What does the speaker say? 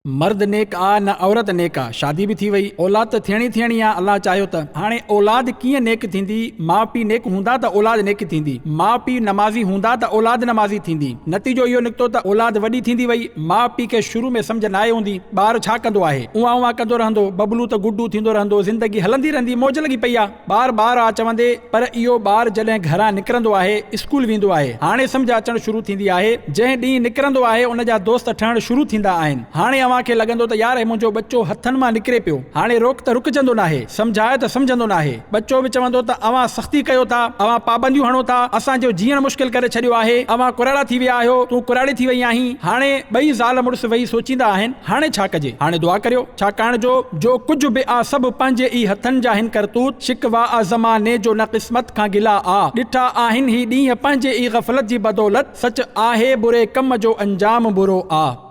مرد نيڪ آ نه عورت نيڪ آ، شادي به ٿي وئي، اولاد ته ٿيڻي ٿيڻي آ، الله چاهيو ته. هاڻي اولاد ڪيئن نيڪ ٿيندي، ماء پيء نيڪ هوندا ته اولاد نيڪ ٿيندي، ماء پيء نمازي هوندا ته اولاد نمازي ٿيندي. نتيجو اهو نڪتو ته اولاد وڏي ٿيندي وئي، ماء پيء کي شروع ۾ سمجهه ناهي هوندي، ٻار ڇا ڪندو آهي، اونهان اونهان ڪندو رهندو، ببلو ته گڊو ٿيندو رهندو، زندگي هلندي رهندي، موج لڳي پئي آ. ٻار ٻار آ چوندي پر اهو ٻار جڏهن گهران نڪرندو آهي اسڪول ويندو آهي هاڻي سمجهه اچڻ شروع ٿيندي آهي جنهن ڏينهن نڪرندو آهي ان جا دوست ٺهڻ شروع ٿيندا آهن هاڻي اوهان کي لڳندو ته يار هي منهنجو ٻچو هٿن مان نڪري پيو هاڻي روڪ ته رڪجندو ناهي سمجهاء ته سمجهندو ناهي ٻچو به چوندو ته اوهان سختي ڪيو ٿا اوهان پابنديون هڻو ٿا اسان جو جيئڻ مشڪل ڪري ڇڏيو آهي اوهان ڪراڙا ٿي ويا آهيو تون ڪراڙي ٿي وئي آهين هاڻي ٻئي زال مڙس ويهي سوچيندا آهن هاڻي ڇا ڪجي؟ هاڻي دعا ڪريو، ڇاڪاڻ جو جو ڪجهه به آ سڀ پنهنجي ئي هٿن جا هن ڪرتوت، شڪوه آ زماني جو نه قسمت کان گلا آ، ڏٺا آهن هي ڏينهن پنهنجي ئي غفلت جي بدولت، سچ آهي بري ڪم جو انجام برو آ.